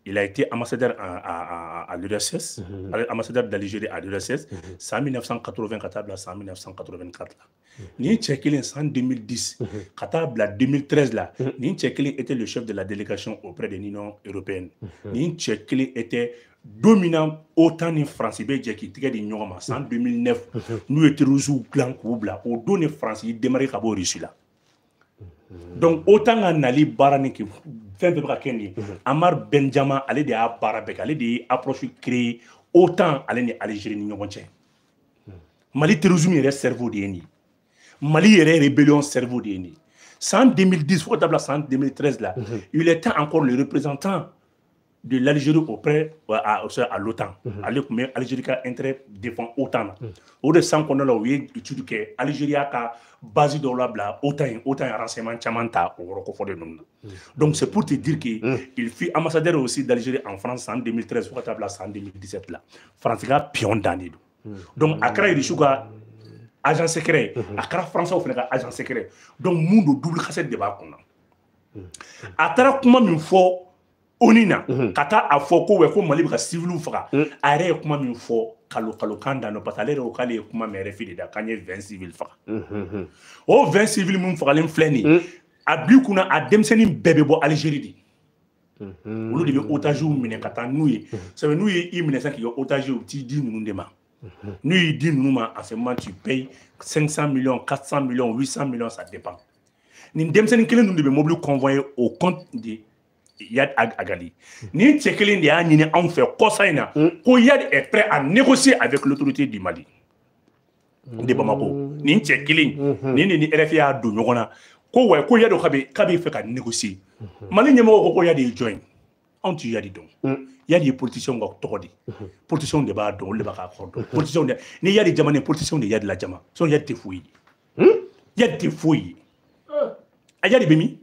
Il a été ambassadeur à l'URSS, ambassadeur d'Algérie à l'URSS, san 1980 ka taa bila san 1984 la. Nin cɛ kelen san 2010 ka taa bila 2013 la, nin cɛ kelen était le chef de la délégation auprès de l'Union européenne. Nin cɛ kelen était dominant OTAN ni France bɛ jɛ k'i tɛgɛ di ɲɔgɔn ma san 2009 n'u ye terroristes dilan k'u bila, o don ni France y'i démarrer ka bɔ Russie la. Donc OTAN ka nali baara ni fɛn bɛɛ bɛ ka kɛ nin ye, Amar Benjama ale de y'a baara bɛɛ kɛ, ale de ye approche créer OTAN ale ni Algérie ni ɲɔgɔn cɛ. Mali terrorisme yɛrɛ cerveau de ye nin ye. Mali yɛrɛ rébellion cerveau de ye nin ye. San 2010 fo ka taa bila san 2013 la, il était encore le représentant de l'Algérie auprès à l'OTAN. Ale tun bɛ Algérie ka intérêt défend OTAN na. O de san kɔnɔna la u ye étude kɛ Algérie y'a ka base dɔw labila OTAN ye, OTAN ye renseignement caman ta o yɔrɔ kofɔlen ninnu na. Donc c'est pour te dire que il fut ambassadeur aussi d'Algérie en France en 2013 fo ka taa bila san 2017 la. France ka pion dan de don. Donc a kɛra Irisiw ka agent secret, a kɛra Français fana ka agent secret. Donc mun don, double cassette de b'a kunna. A taara kuma min fɔ ONU na, ka taa a fɔ ko ko Mali bɛ ka civiliw faga, a yɛrɛ ye kuma min fɔ kalo kalo kan dan parce que ale yɛrɛ ko k'ale ye kuma mɛn RFI de da k'an ye 20 civils faga. O 20 civils min fagalen filɛ nin ye, a b'i kunna a denmisɛnnin bɛɛ bɛ bɔ Algérie de. Olu de bɛ otages minɛ ka taa n'u ye. Sabu n'u ye i minɛ sisan k'i kɛ otage ye, u t'i di ninnu de ma. N'u y'i di ninnu ma, en ce moment tu payes 500 millions, 400 millions, 800 millions, ça dépend. Nin denmisɛnnin kelen ninnu de bɛ mobili convoyer au compte de Iyad Agali. Nin cɛ kelen de y'a ɲini anw fɛ kɔsa in na ko Iyad est prêt à négocier avec l'autorité du Mali de Bamako. Nin cɛ kelen nin de ni RFI y'a don ɲɔgɔn na Ko wa ko Iyad k'a bɛ fɛ ka négocier. Mali ɲɛmɔgɔ ko Iyad ye jɔn ye? Anw ti Iyad dɔn. Iyad ye politicien ka tɔgɔ de. Politicien de b'a dɔn, olu de b'a ka kɔrɔ dɔn. Politicien de ni Iyad jamana politicien de Iyad la jama. Sinon Iyad tɛ foyi ye. Iyad tɛ foyi ye. A Iyad bɛ min?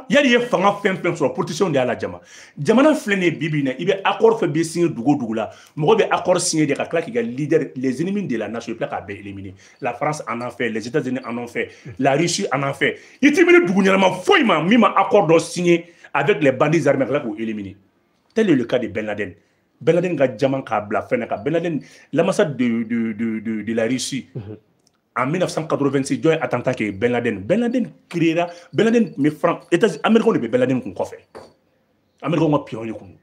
Iyad ye fanga fɛn fɛn sɔrɔ politicien de y'a la jama. Jamana filɛ nin ye bi bi in na, i bɛ accord fɛn bɛ signer dugu o dugu la, mɔgɔ bɛ accord signer de ka tila k'i ka leader, les ennemis de la nation, i bɛ tila k'a bɛɛ éliminer. La France en a fait, les États-Unis en ont fait, la Russie en a fait. I t'i miiri dugu ɲɛnama foyi ma min ma accord dɔ signer avec les bandits armés ka tila k'o éliminer. Tel est le cas de Ben Laden. Ben Laden ka jama k'a bila fɛn na ka Ben Laden, l'ambassade de la Russie. En 1986, jɔn ye attentat kɛ Ben Laden. Ben Laden créera, Ben Laden tun bɛ France, États Américains de bɛ Ben Laden kun kɔfɛ. Américains ka pion de kun.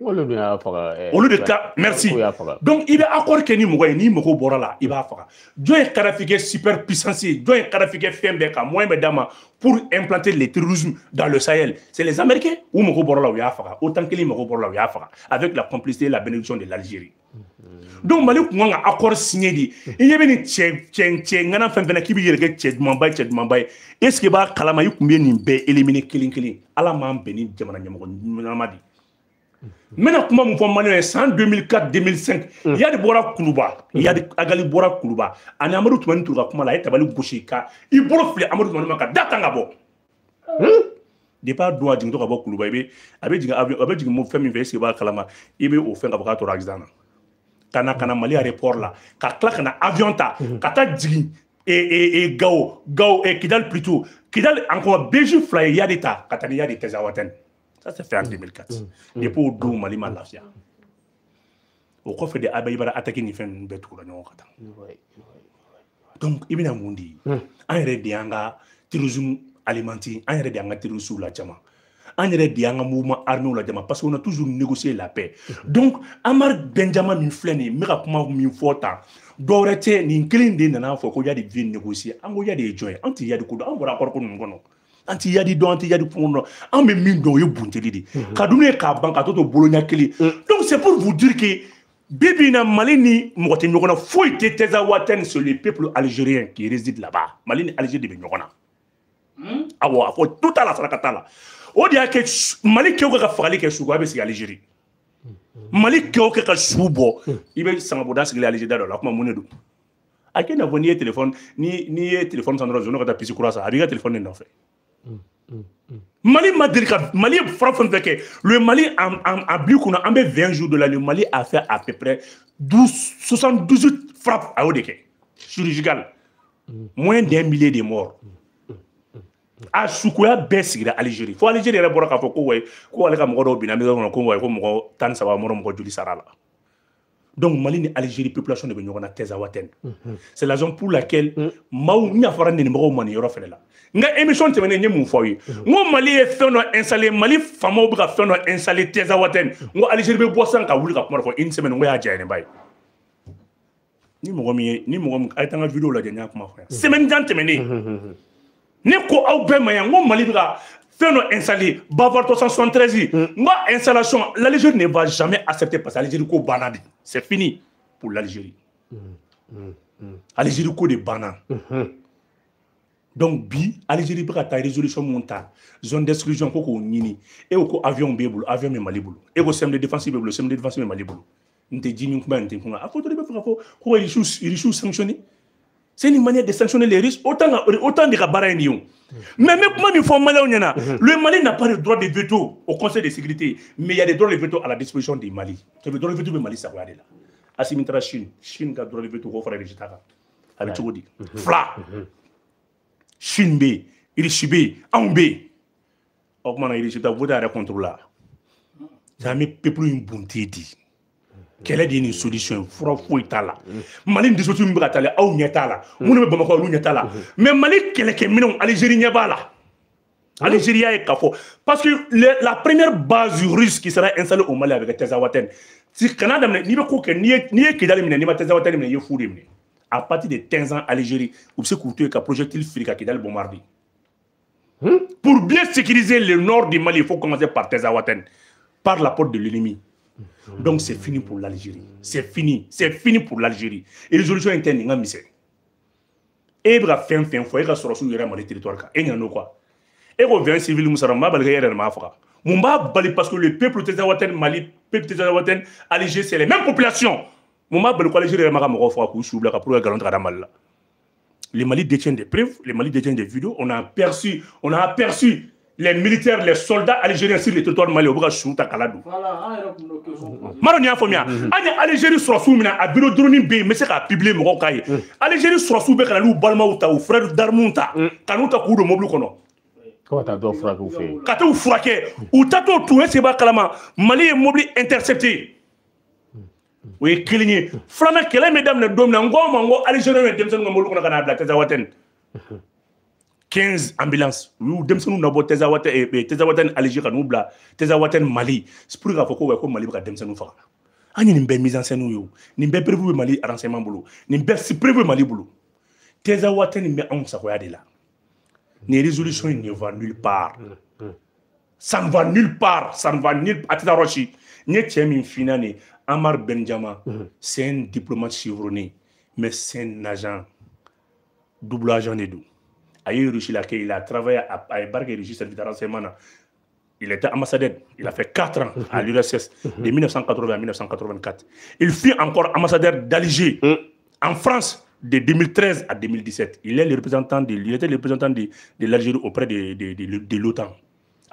Olu dun y'a faga. Olu de ka merci. Donc i bɛ accord kɛ ni mɔgɔ ye, ni mɔgɔ bɔra la, i b'a faga. Jɔn ye Kadhafi kɛ super puissance ye? Jɔn ye Kadhafi kɛ fɛn bɛɛ ka moyen bɛ d'a ma pour implanter le terrorisme dans le Sahel? C'est les Américains. U mɔgɔ bɔra la, u y'a faga. OTAN kelen mɔgɔ bɔra la, u y'a faga. Avec la complicité et la bénédiction de l'Algérie. Donc Mali kun kan ka accord signé de. I ɲɛ bɛ nin cɛ ŋana fɛn fɛn na k'i b'i yɛrɛ kɛ cɛ dumanba ye, cɛ dumanba ye. Est ce que i b'a kalama i kun bɛ nin bɛɛ éliminer kelen kelen? Ala m'an bɛn ni jamana ɲɛmɔgɔ ɲɛnama de ye. N bɛna kuma mun fɔ Maliyɛn ye, san 2004 2005, Iyad bɔra Kuluba, Iyad Ag Ghali bɔra Kuluba ani Amadu Tumani Ture ka kuma la, a ye tabali gosi ka i bolo fili Amadu Tumani ma ka da tan ka bɔ. Depuis a don a jigintɔ ka bɔ Kuluba, i bɛ a bɛ jigin avion, a bɛ jigin fɛn min fɛ, est ce que i b'a kalama? I bɛ o fɛn ka bɔ k'a tora accident na. Ka na Mali aéroport la, ka tila ka na avion ta, ka taa jigin Gao, Kidal plutôt. Kidal encore BJ fila ye Iyad ta ka taa ni Iyad Tinzaouatène. Ça c'est fait en 2004. Depuis o don Mali ma lafiya. O kɔfɛ de Abaye bara attaqué ni fɛn ninnu bɛɛ tugura ɲɔgɔn kan tan. Donc i bɛna mun de ye? An yɛrɛ de y'an ka terrorisme alimenté, an yɛrɛ de y'an ka terroristes la jama. An yɛrɛ de y'an ka mouvement armé la jama parce qu'on a toujours négocié la paix. Donc Amar Benjama min filɛ nin ye, n bɛ ka kuma min fɔ tan, dɔwɛrɛ tɛ, nin kelen de nana fɔ ko Iyad vient négocier. An ko Iyad ye jɔn ye? An tɛ Iyad ko dɔn, an bɔra accord ko ninnu kɔnɔ. An tɛ Iyad dɔn, an tɛ Iyad kun dɔn. An bɛ min dɔn o ye bunteli de ye. Ka dumuni kɛ k'a ban ka to bolo ɲɛ kelen. Donc c'est pour vous dire que bi bi in na Mali ni mɔgɔ tɛ ɲɔgɔn na, foyi tɛ Tinzaouatène, c'est le peuple algérien qui réside là-bas. Mali ni Algérie de bɛ ɲɔgɔn na. Awɔ, a fɔ tout t'a la, saraka t'a la. O de y'a kɛ Mali kɛ o kɛ ka fagali kɛ sugu, a bɛ sigi Algérie. Mali kɛ o kɛ ka su bɔ, i bɛ sangaboda sigilen Algérie da dɔ la, kuma mun de don? A kɛ i n'a fɔ n'i ye téléphone, n'i ye téléphone san dɔrɔn, zone ka taa puce kura san, a b'i ka téléphone de nɔfɛ. Mali ma deli ka Mali ye fura fɛn fɛn kɛ, le Mali en bi kunna, an bɛ 20 jours de la, le Mali a fait à peu près 12 78 frappes, a y'o de kɛ chirurgical, moins d'un millier de morts. A sukoya bɛɛ sigira Algérie, fo Algérie yɛrɛ bɔra k'a fɔ ko wayi, ko ale ka mɔgɔ dɔw binna maison kɔnɔ, ko wayi, ko mɔgɔ 13 mɔrɔ mɔgɔ joli sara la. Donc Mali ni Algérie population de bɛ ɲɔgɔn na Tinzaouatène. C'est la raison pour laquelle maaw n yafara nenibagaw ma nin yɔrɔ fɛnɛ la. N ka émission tɛmɛnen n ye mun fɔ aw ye? N ko Mali ye fɛn dɔ installé, Mali faamaw bɛ ka fɛn dɔ installé Tinzaouatène. N ko Algérie bɛ bɔ sisan ka wuli ka kuma dɔ fɔ une semaine, n ko y'a jɛyɛnɛba ye. Ni mɔgɔ min ye, ni mɔgɔ min a ye taa n ka vidéo lajɛ, n y'a kuma fɔ yan. Semaine jan tɛmɛnen. Ne ko aw bɛɛ ma yan, n ko Mali bɛ ka fɛn dɔ installé, Bavar 373, n ko installation, l'Algérie ne va jamais accepter parce que Algérie ko banna de. C'est fini pour l'Algérie. Algérie ko de banna. Donc bi Algérie bɛ ka taa résolution mun ta, zone d'exclusion ko k'o ɲini, e ko avion b'e bolo, avion bɛ Mali bolo, e ko système de défense b'e bolo, système de défense bɛ Mali bolo. N tɛ ji min kuma, n tɛ kuma a fɔ dɔrɔn i bɛ fɛ ka fɔ ko ka Russiw sanctionner. C'est une manière de sanctionner les Russes, autant de ka baara ye nin ye o. Mais n bɛ kuma min fɔ Maliyɛnw ɲɛna, le Mali n'a pas de droit de veto au Conseil de sécurité, mais il y a des droits de veto à la disposition du Mali. Ça veut dire droit de veto bɛ Mali sagoya de la. Assimi taara Chine, Chine ka droit de veto k'o fara Russie ta kan. A bɛ cogo di? Fila. Chine bɛ yen, Russie bɛ yen, anw bɛ yen. O kumana Russie bɛ taa voter a yɛrɛ contre la. An bɛ peuple in bunte di. Kɛlɛ de ye nin solution ye, fura foyi t'a la. Mali ni dispositif min bɛ ka taa aw ɲɛ t'a la. Minnu bɛ Bamakɔ olu ɲɛ t'a la. Mais Mali kɛlɛkɛminɛnw Algérie ɲɛ b'a la. Algérie y'a ye k'a fɔ parce que la première base russe qui sera installée au Mali avec Tinzaouatène. Si kana daminɛ n'i bɛ ko kɛ, n'i ye Kidali minɛ, n'i ma Tinzaouatène minɛ, i ye fu de minɛ. À partir de Tinzan Algérie, u bɛ se k'u to yen ka projectile fili ka Kidali bombarder. Pour bien sécuriser le nord du Mali, il faut commencer par Tinzaouatène, par la porte de l'ennemi. Donc c'est fini pour l'Algérie. C'est fini. C'est fini pour l'Algérie. Et résolution interne, il y a. E bɛ ka fɛn fɛn fɔ e ka sɔrɔsiw yɛrɛ Mali territoire kan e ɲinɛ o quoi. E ko 20 civils mun sara mun b'a bali k'e yɛrɛ de m'a faga. Mun b'a bali parce que le peuple Tinzaouatène Mali, peuple Tinzaouatène Alger, c'est les mêmes populations. Mun b'a bali ko Algérie yɛrɛ ma ka mɔgɔw faga k'u su bila ka pour que nkalon tigɛ ka da Mali la. Le Mali détient des preuves, le Mali détient des vidéos. On a aperçu les militaires, les soldats algériens sur le territoire malien. Voilà, Maro y'a faamuya. An ye Algérie sɔrɔsiw minɛ a bureau drone bɛ yen n bɛ se k'a publier mɔgɔw k'a ye. Algérie sɔrɔsiw bɛ ka na n'u balimaw ta u frères d'armes ta ka n'u ta k'u don mobili kɔnɔ. Ko ka taa dɔw furakɛ u fɛ yen. Ka t'u furakɛ u tatɔ tun est-ce que b'a kalama Mali ye mobili intercepté. O ye kelen ye. Filanan kɛlɛ bɛ daminɛ don min na n ko aw ma n ko Algériens ye denmisɛnninw ka mobili kɔnɔ ka n'a bila Tinzaouatène. 15 ambulances u y'u denmisɛnninw nabɔ Tinzaouatène Alger ka n'u bila Tinzaouatène Mali pour k'a fɔ ko ko Mali bɛ ka denmisɛnninw faga. An ye nin bɛɛ mise en scène ye o. Nin bɛɛ preuve bɛ Mali renseignement bolo. Nin bɛɛ preuve bɛ Mali bolo. Tinzaouatène bɛ anw sagoya de la. Nin résolution in ne va nulle part. Ça ne va nulle part. Ça ne va nulle part. A tɛ taa yɔrɔ si. N ye cɛ min f'i ɲɛna nin Amar Bendjama, c'est un diplomate chevronné, mais c'est un agent, double agent de don. A ye Russie la kɛ, il a travaillé a ye baara kɛ Russie service de renseignement na. Il était ambassadeur, il a fait 4 ans à l'URSS de 1980 à 1984. Il fut encore ambassadeur d'Alger en France de 2013 à 2017. Il est le représentant de, il était le représentant de l'Algérie auprès de l'OTAN.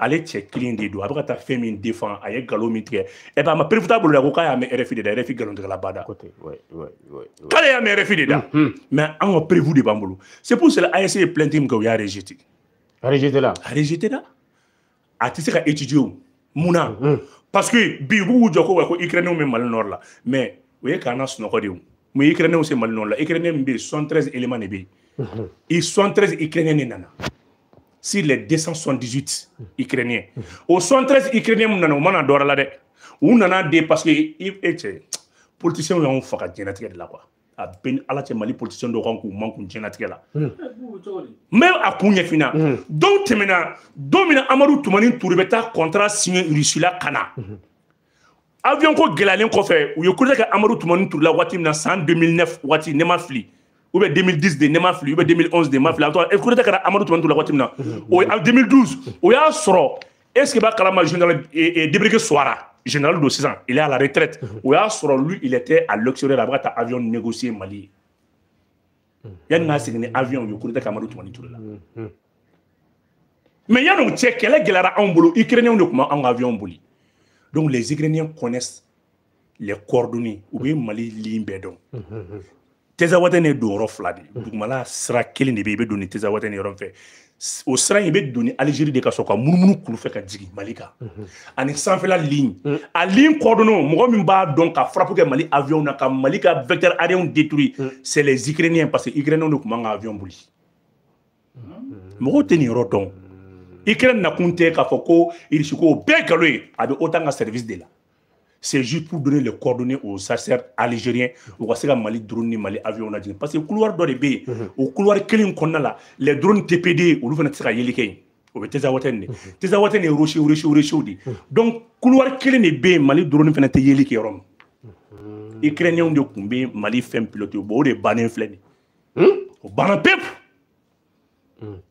Ale cɛ kelen de don a bɛ ka taa fɛn min défend a ye nkalon min tigɛ ɛ ben a ma preuve t'a bolo dɛ ko k'a y'a mɛn RFI de da RFI nkalontigɛla bada k'ale y'a mɛn RFI de da mais an ka preuve de b'an bolo. C'est pour cela AES ye plainte min kɛ u y'a rejeté. A rejeté la. A rejeté la. A tɛ se ka étudier o mun na parce que bi u b'u jɔ ko wa ko Ukrainiens bɛ Mali nord la mais o ye k'an na sunɔgɔ de ye o. Mun ye Ukrainiens se Mali nord la? Ukrainiens min bɛ yen 73 éléments de bɛ yen. 73 Ukrainiens de nana. Sur les 278 Ukrainiens. Au 73 Ukrainiens, nous avons dɔrɔn la dɛ. U nana de parce que e cɛ politiciens y'anw faga diɲɛlatigɛ de la quoi. A bɛɛ ni Ala cɛ Mali politiciens dɔw kan k'u man kun diɲɛlatigɛ la. N bɛ a kun ɲɛf'i ɲɛna. Don tɛmɛna don min na Amadu Tumani Ture bɛ taa contrat signer Russie la ka na. Avion ko gɛlɛyalen kɔfɛ u ye coup d'état kɛ Amadu Tumani Ture la waati min na san 2009 waati ne ma fili. Ou bien 2010 de ne ma fili, ou bien 2011 de ma fili. En tout cas, coup d'état kɛra Amadou Toumani Touré la waati min na o 2012 o y'a sɔrɔ est-ce que b'a kalama général Débrégué Souara général don sisan il est à la retraite o y'a sɔrɔ lui il était à l'extérieur a bɛ ka taa avion négocier Mali ye yanni k'a segin ni avion ye coup d'état kɛ Amadou Toumani Touré la. Mais yanni o cɛ kɛlɛ gɛlɛyara anw bolo Ukrainiens de tun b'anw ka avion boli. Donc les Ukrainiens connaissent les coordonnées u bɛ Mali ligne bɛɛ dɔn. Tinzaouatène ye don yɔrɔ fila de ye. Dugumala sira kelen de bɛ yen i bɛ don ni Tinzaouatène yɔrɔ fɛ. O sira in i bɛ don ni Algérie de ka sɔrɔ ka munumunu kulu fɛ ka jigin Mali kan. Ani sanfɛla ligne. A ligne coordonnées mɔgɔ min b'a dɔn ka frappe kɛ Mali avion na ka Mali ka vecteur aérien détruit c'est les Ukrainiens parce que Ukrainiens de tun b'an ka avion boli. Mɔgɔw tɛ nin yɔrɔ dɔn. Ukraine nakun tɛ k'a fɔ ko Russie ko o bɛɛ nkalon ye a bɛ OTAN ka service de la. C'est juste pour donner les coordonnées aux chasseurs algériens u ka se ka Mali drone ni Mali avion lajigin parce que couloir dɔ de bɛ yen o couloir kelen kɔnɔna la les drones TPD olu fana tɛ se ka yeli kɛ yen o bɛ Tinzaouatène de Tinzaouatène ye rocher rocher de donc couloir kelen de bɛ yen Mali drone fana tɛ yeli kɛ yɔrɔ min. Ukrainiens de tun bɛ Mali fɛn piloter bon o de bannen filɛ nin ye o banna pewu.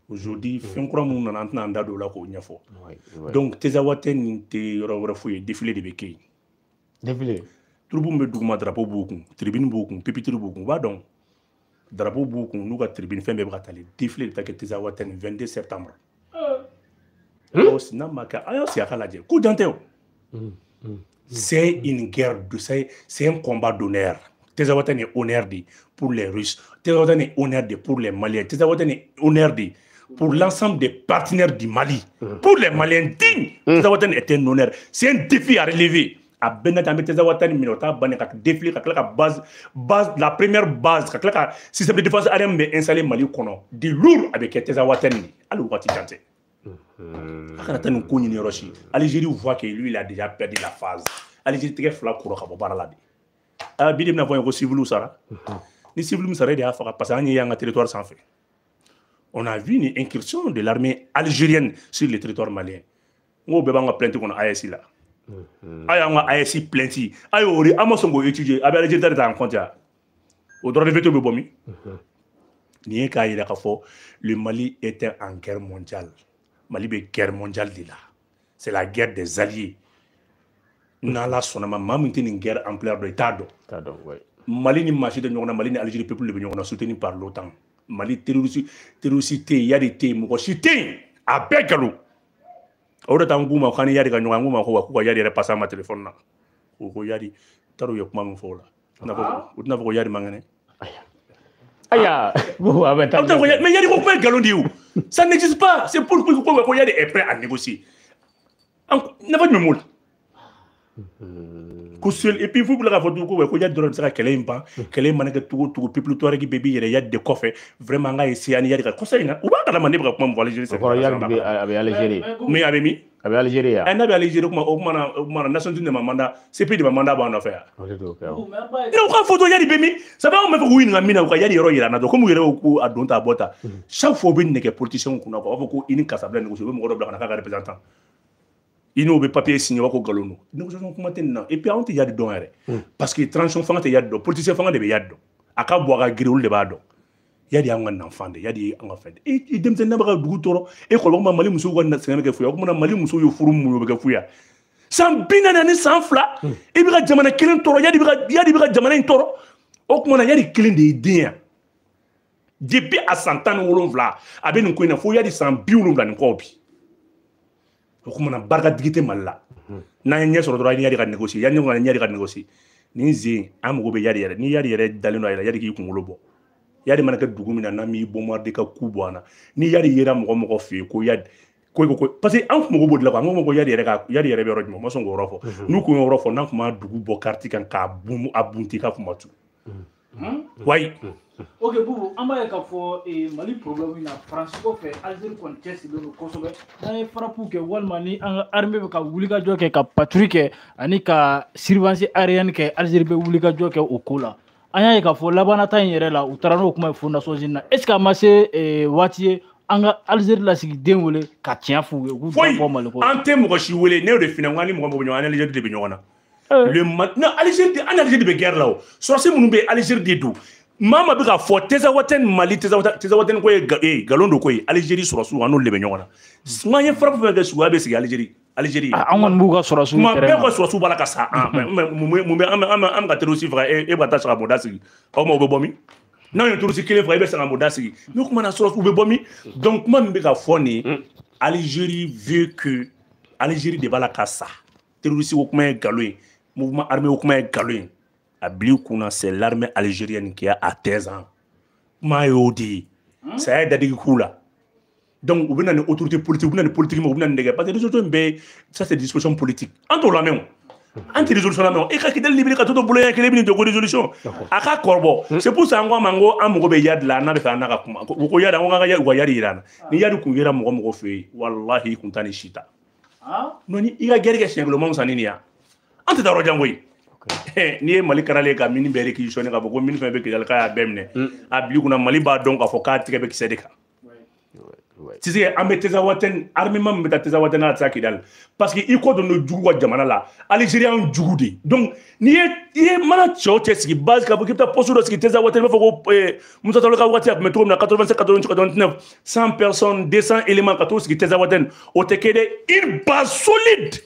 Aujourd'hui fɛn kura minnu nana an tɛna an da don o la k'o ɲɛfɔ. Donc Tinzaouatène nin tɛ yɔrɔ wɛrɛ foyi ye défilé de bɛ kɛ yen. Défilé. Troupe bɛ duguma drapeau b'u kun tribune b'u kun pupitre b'u kun u b'a dɔn drapeau b'u kun n'u ka tribune fɛn bɛɛ bɛ ka tali défilé de bɛ taa kɛ Tinzaouatène 22 septembre. N'a ma kɛ a y'aw sigi a ka lajɛ ko jan tɛ o. C'est une guerre de c'est un combat d'honneur. Tinzaouatène est honneur de pour les Russes. Tinzaouatène est honneur de pour les Maliens. Tinzaouatène est honneur de pour l'ensemble des partenaires du Mali. Pour les Maliens dignes. Tinzaouatène est un honneur. C'est un défi à relever. A bɛɛ n'a ta an bɛ Tinzaouatène minɛ o t'a bannen ka défiler ka tila ka base la première base ka tila ka système de défense aérienne bɛ installé Mali kɔnɔ de lourd a bɛ kɛ Tinzaouatène de hali waati jan tɛ. A kana taa nin ko ɲini yɔrɔ si. Algérie voit que lui il a déjà perdu la phase. Algérie tɛgɛ fila kɔrɔ ka bɔ baara la de. Ah bi de bɛna fɔ n ye ko civil sara. Ni civil sara e de y'a faga parce que an ye y'an ka territoire sanfɛ. On a vu une incursion de l'armée algérienne sur le territoire malien. N ko bɛɛ b'an ka plainte kɔnɔ AES la. A y'an ka AES plainte a y'o de an ma sɔn k'o étudier a bɛ Algérie ta de ta en compte ya o droit de veto bɛ bɔ min. Nin ye k'a yira k'a fɔ le Mali était en guerre mondiale. Mali bɛ guerre mondiale de la. C'est la guerre des alliés. N'Ala sɔnna ma, maa min tɛ nin guerre ampleur dɔn, i t'a dɔn. T'a dɔn, ouais. Mali ni maa si tɛ ɲɔgɔn na, Mali ni Algérie peuple de bɛ ɲɔgɔn na, soutenu par l'OTAN. Mali terroriste, terroriste tɛ yen, Iyad tɛ yen, mɔgɔ si tɛ yen, a bɛɛ nkalon. O de t'an k'u ma k'an ni Iyad ka ɲɔgɔn, an k'u ma ko wa k'u ka Iyad yɛrɛ passer an ma téléphone na. U ko Iyad, t'a dɔn u ye kuma min fɔ o la. U tɛna fɔ ko Iyad man kɛnɛ. Aya, bon, a bɛ taa. Mais Iyad ko kuma ye nkalon de ye o. Ça n'existe pas. C'est pour ko Iyad est prêt à négocier. Nafa jumɛn b'o la? Ko seul, et puis fo bila k'a fɔ tugun ko Iyad dɔrɔn bɛ se ka kɛlɛ in ban. Kɛlɛ in mana kɛ cogo o cogo, peuple Touareg bɛɛ b'i yɛrɛ Iyad de kɔfɛ. Vraiment, an ka essayer ani Iyad ka kɔsa in na, u b'a kalama ne bɛ ka kuma min fɔ Algérie. O kɔrɔ Iyad bɛ, a bɛ Algérie. Mais a bɛ min? A bɛ Algérie yan. N'a bɛ Algérie, kuma o kuma na, o kuma na Nations Unies de ma mandat, CPI de ma mandat b'an nɔfɛ yan. O de don kɛ. Ne ko k'a fɔ dɔrɔn Iyad bɛ min? Ça va, anw bɛ fɛ k'u ɲininka min na, u ka Iyad yɔrɔ yira an na dɔrɔn, komi u yɛrɛ ko a don ta a bɔ ta. Chaque fois u bɛ nɛgɛ politiciens kunna quoi, u b'a fɔ ko i ni karisa bila négocier, u bɛ mɔgɔ dɔ bila ka na k'a ka représentant. I n'o bɛ papier signé, wa ko nkalon don. Négociation kuma tɛ nin na. Et puis anw tɛ Iyad dɔn yɛrɛ. Parce que transition fanga tɛ Iyad dɔn, politicien fanga de bɛ Iyad dɔn. A ka bɔ a ka girin, olu de b'a dɔn. Iyad y'an ka nanfan de, Iyad ye an ka fɛn de. I denmisɛnnin bɛ ka dugu tɔɔrɔ, e kɔrɔbɔ ma Mali musow ka sɛgɛn bɛ kɛ fu ye, o kumana Mali musow ye furu mun ye, o bɛ kɛ fu ye. San 42, i bɛ ka jamana kelen tɔɔrɔ, Iyad bɛ ka jamana in tɔɔrɔ. O kumana Iyad kelen de ye den ye. Depuis a san 17, a bɛ nin ko in na fo Iyad san 70 ni kɔ bi. O kumana barikatigi tɛ Mali la. N'an ye ɲɛ sɔrɔ dɔrɔn, an ni Iyad ka négocier, yanni an Iyad ka négocier. Nin zen, an mago bɛ Iyad yɛrɛ. Ni Iyad yɛrɛ dalen don a yɛrɛ, Iyad k'i kunkolo bɔ. Iyad mana kɛ dugu min na, n'an m'i bombarder ka ku bɔ an na. Ni Iyad yera mɔgɔ mɔgɔ fɛ yen ko Iyad, ko ko parce que an kun mago b'o de la quoi. An ko Iyad yɛrɛ ka, Iyad yɛrɛ bɛ yɔrɔ jumɛn, u ma sɔn k'o yɔrɔ fɔ. N'u kun y'o yɔrɔ fɔ, n'an kun ma dugu bɔ carte kan k'a bun, a bunti k'a kun ma tu. Wayi. Ok Boubou, an b'a ye k'a fɔ Mali problème in na, Faransi kɔfɛ, Algérie kɔni cɛsirilen don kosɛbɛ. N'an ye frappe kɛ walima ni an ka armée bɛ ka wulikajɔ kɛ ka patrouille kɛ ani ka surveillance aérienne kɛ, Algérie bɛ wulikajɔ kɛ o ko la. An y'a ye k'a fɔ labanata in yɛrɛ la, u taara n'o kuma ye fo Nations Unies na. Est ce que a ma se waati ye an ka Algérie lasigiden wele ka tiɲɛ f'u ye, u k'u da bɔ Mali ko la? An tɛ mɔgɔ si wele, ne y'o de f'i ɲɛna, n ko an ni mɔgɔ mɔgɔ bɛ ɲɔgɔn na, an ni Algérie de bɛ ɲɔgɔn na. Le non, Algérie, an ni Algérie de bɛ guerre la o. Sɔrɔdasi minnu bɛ Algérie de don. Maa ma bɛ k'a fɔ Tezawatɛni, Mali Tezawatɛni ko ye nkalon don ko ye. Algérie sɔrɔdasiw, an n'olu de bɛ ɲɔgɔn na. N'an ye frappe fɛn kɛ, suguya bɛ sigi Algérie. Algérie. An kɔni b'u ka sɔrɔdasiw terrain. Kuma bɛɛ ka sɔrɔdasiw b'a la ka sa. Mun bɛ an bɛ ka terroriste faga, e bɛ ka taa sagaboda sigi. O tuma u bɛ bɔ min? N'anw ye terroriste kelen faga, e bɛ sagaboda sigi. N'o kuma na sɔrɔdasiw bɛ bɔ min? Donc kuma min bɛ ka fɔ nin ye, Algérie veut que Algérie de b'a la ka sa. Terroriste ko kuma ye nkalon ye. Mouvement armé ko kuma ye nkalon ye. A bil'i kunna, c'est l'armée algérienne qui a à 13 ans. Kuma y'o de ye. Saya ye dadigi k'u la. Donc u bɛ na ni autorité politique, u bɛ na ni politique, u bɛ na ni nɛgɛ. Parce que résolution in bɛɛ, ça c'est disposition politique. An t'o lamɛn o. An tɛ résolution lamɛn o. E ka Kidali libéré ka to bolo ɲɛ kelen bɛ nin jɔ ko résolution. A ka kɔrɔbɔ. C'est pour ça an ko a ma, n ko an mago bɛ Iyad la, n'a bɛ fɛ an n'a ka kuma. U ko Iyad, an ko an ka u ka Iyad yira an na. Ni Iyad kun yera mɔgɔ mɔgɔ fɛ yen, walahi i kun t'a ni si ta. Non, ni i ka guerre kɛ siɲɛ kelen, o ma fisa ni nin ye wa? An tɛ taa yɔrɔ jan koyi. N'i ye Mali karalen ka mine bɛɛ réquisitionné k'a fɔ ko mine fɛn bɛ Kidali k'a y'a bɛɛ minɛ, a bil'i kunna Mali b'a dɔn k'a fɔ k'a tigɛ bɛ kisɛ de kan. Sise, an bɛ Tezawatɛni, armement min bɛ taa Tezawatɛni n'a tɛ taa Kidali, parce que i kɔ don don jugu ka jamana la, Algérie y'an jugu de. Donc n'i ye i ye mana cɛ o cɛ sigi base k'a fɔ k'i bɛ taa poste dɔ sigi Tezawatɛni, i b'a fɔ ko Musa Tarawele ka waati a tun bɛ cogo min na, 87, 88, 89, 100 personnes, 200 éléments ka t'o sigi Tezawatɛni, o tɛ kɛ dɛ, une base solide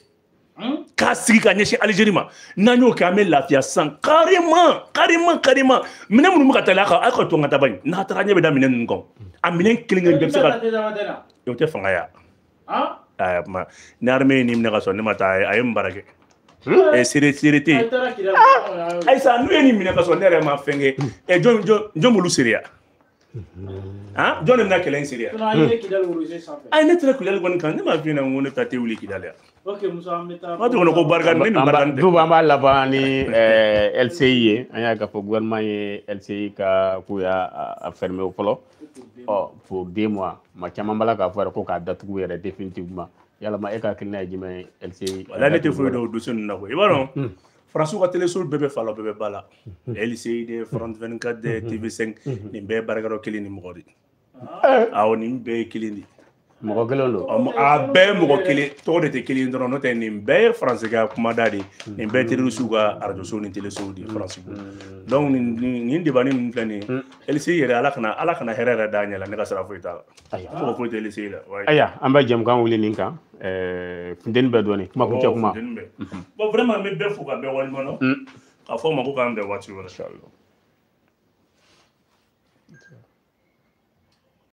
k'a sigi ka ɲɛsin Algérie ma. N'an y'o kɛ, an bɛ lafiya sisan carrément, carrément, carrément. Minɛn minnu bɛ ka taa, a ka to an ka taa ba in, n'a taara ɲɛ bɛ da minɛn ninnu kan, a minɛn kelen kelen bɛɛ bɛ se ka, o tɛ fanga ya. Ayi, ni armée ye nin minɛ ka sɔrɔ ne ma taa, a ye mun baara kɛ? Seere seere tɛ yen. Ayisa, n'u ye nin minɛ ka sɔrɔ ne yɛrɛ ma fɛn kɛ, jɔn jɔn jɔn b'olu seereya? Han, jɔn de bɛna kɛlɛ in seereya? Ayi, ne taara Kidali kɔni kan, ne m'a f'i ɲɛna ko ne bɛ taa te wuli Kidali yan. Ok Musa, an bɛ taa. Waati kɔnɔ ko barika ne ni barika tɛ. Duba, an b'a laban ni LCI ye. An y'a k'a fɔ gouvernement ye LCI ka k'u y'a fermer fɔlɔ. Ɔ pour 2 mois, maa caman b'a la k'a fɔ yɛrɛ ko k'a datugu yɛrɛ définitivement. Yalama e ka hakilina ye jumɛn ye LCI? Wala ne tɛ foyi dɔn o dossier ninnu na koyi. I b'a dɔn, Faransiw ka téléso bɛɛ bɛ fa la, bɛɛ bɛ ba la. LCI de, France 24 de, TV5, nin bɛɛ ye baarakɛyɔrɔ kelen ni mɔgɔ de. Awɔ, nin bɛɛ ye kelen de. Mɔgɔ kelen don. A bɛɛ mɔgɔ kelen, tɔgɔ de tɛ kelen dɔrɔn, n'o tɛ nin bɛɛ ye Faransi ka kumada de ye, nin bɛɛ terroriste ka arajosow ni telesow de ye Faransi bolo. Donc nin débat ninnu filɛ nin ye, LCI yɛrɛ, Ala kana hɛrɛ yɛrɛ d'a ɲɛ la, ne ka sira foyi t'a la. Mɔgɔ foyi tɛ LCI la. Ayiwa, an bɛ jɛmukan wuli nin kan, funteni bɛ dɔɔnin, kuma kuncɛ kuma. Bon, vraiment n bɛ bɛɛ fo ka bɛɛ waleɲuman dɔn, k'a fɔ ma ko k'an bɛn waati wɛrɛ.